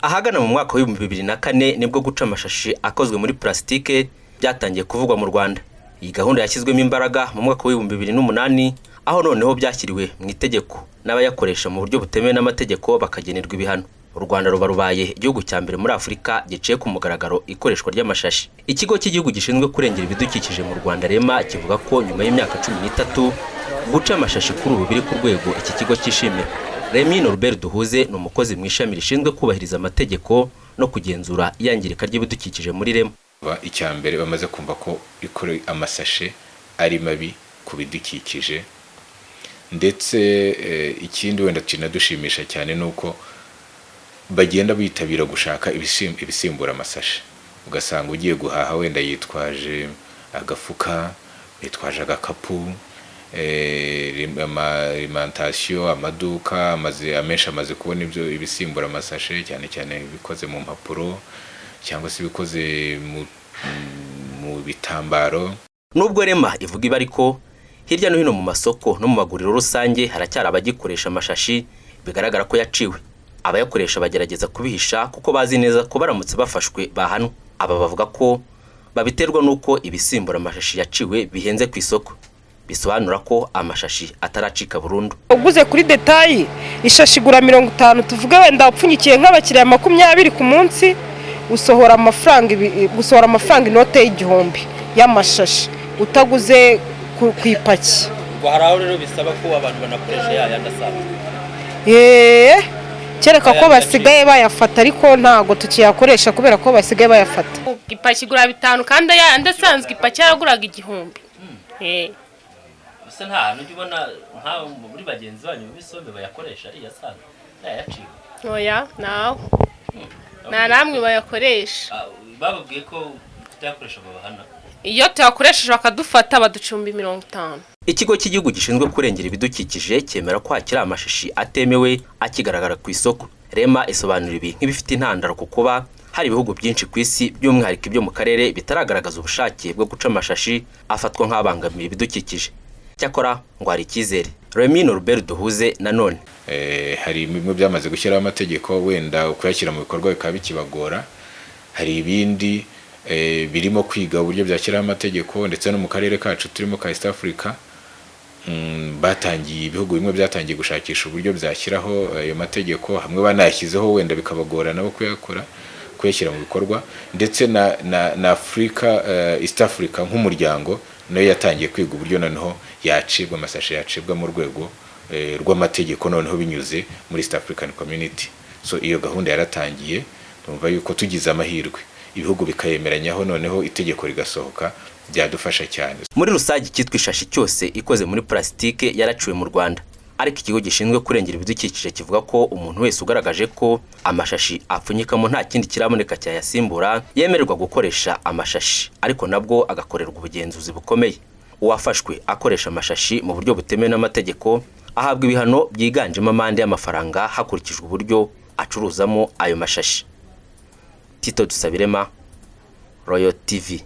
Ahagana mu mwaka wa 2004 nibwo guca amashashi akozwe muri plasitike byatangiye kuvugwa mu Rwanda. Iyi gahunda yashyizwemo imbaraga mu mwaka wa 2008, aho noneho byashyiriwe mu itegeko, n'abayakoresha mu buryo butemewe n'amategeko bakagenerwa ibihano. U Rwanda ruba rubaye igihugu cya mbere muri Afurika giciye ku mugaragaro ikoreshwa ry'amashashi. Ikigo cy'Igihugu gishinzwe kurengera ibidukikije mu Rwanda, REMA, kivuga ko nyuma y'imyaka 13 guca amashashi kuri ubu biri ku rwego iki kigo cyishimira. Remy Norbert Duhuze ni umukozi mu ishami rishinzwe kubahiriza amategeko no kugenzura iyangirika ry'ibidukikije muri REMA. Icya mbere, bamaze kumva ko amasashe ari mabi ku bidukikije. Ndetse ikindi wenda kinadushimisha cyane ni uko bagenda bitabira gushaka ibisimbura amasashe. Ugasanga ugiye guhaha wenda yitwaje agafuka, yitwaje agakapu. Alimentation, amaduka amenshi amaze kubona ibyo ibisimbura amasashe, cyane cyane ibikoze mu mpapuro cyangwa se ibikoze mu bitambaro. Nubwo REMA ivuga ibi ariko, hirya no hino mu masoko no mu maguriro rusange haracyari abagikoresha amashashi bigaragara ko yaciwe. Abayakoresha bagerageza kubihisha kuko bazi neza ko baramutse bafashwe bahanwa. Aba bavuga ko babiterwa n'uko ibisimbura amashashi yaciwe bihenze ku isoko, bisobanura ko amashashi ataracika burundu. Uguze kuri détail, ishashi igura 50. Tuvuge wenda upfunyikiye nk'abakiriya 20 ku munsi, usohora amafaranga, gusohora amafaranga inote y'1000 y'amashashi, utaguze ku ipaki. Ubwo hari aho rero bisaba ko abantu banakoresha ya yandi asanzwe? Yeee, kereka ko basigaye bayafata, ariko ntabwo tukiyakoresha kubera ko basigaye bayafata. Ipaki igura 5, kandi ayandi asanzwe ipaki yaraguraga 1000. Ese nta hantu ujya ubona nk'aho muri bagenzi banyu b'isombe bayakoresha ariya asanzwe yayaciwe? Oya, nawe nta namwe bayakoresha. Bababwiye ko kutayakoresha babahana? Iyo tuyakoresheje bakadufata, baducumba 50. Ikigo cy'Igihugu gishinzwe kurengera ibidukikije cyemera ko hakiri amashashi atemewe akigaragara ku isoko. REMA isobanura ibi nk'ibifite intandaro ku kuba hari ibihugu byinshi ku isi, by'umwihariko ibyo mu karere, bitaragaragaza ubushake bwo guca amashashi afatwa nk'abangamiye ibidukikije. Cyakora ngo hari icyizere. Remy Norbert Duhuze nanone. Hari bimwe byamaze gushyiraho amategeko, wenda kuyashyira mu bikorwa bikaba bikibagora. Hari ibindi birimo kwiga uburyo byashyiraho amategeko. Ndetse no mu karere kacu turimo ka East Africa, batangiye, ibihugu bimwe byatangiye gushakisha uburyo byashyiraho ayo mategeko. Hamwe banayashyizeho, wenda bikabagora nabo kuyakora, kuyashyira mu bikorwa. Ndetse na Afurika, East Africa nk'umuryango nayo yatangiye kwiga uburyo noneho yacibwa, amasashe yacibwa mu rwego rw'amategeko, noneho binyuze muri East African Community. So iyo gahunda yaratangiye. Numva yuko tugize amahirwe ibihugu bikayemeranyaho, noneho itegeko rigasohoka, byadufasha cyane. Muri rusange, icyitwa ishashi cyose ikoze muri plasitike yaraciwe mu Rwanda, ariko ikigo gishinzwe kurengera ibidukikije kivuga ko umuntu wese ugaragaje ko amashashi apfunyikamo nta kindi kiraboneka cyayasimbura yemererwa gukoresha amashashi, ariko nabwo agakorerwa ubugenzuzi bukomeye. Uwafashwe akoresha amashashi mu buryo butemewe n'amategeko ahabwa ibihano byiganjemo amande y'amafaranga hakurikijwe uburyo acuruzamo ayo mashashi. Tito Dusabirema, Royal TV.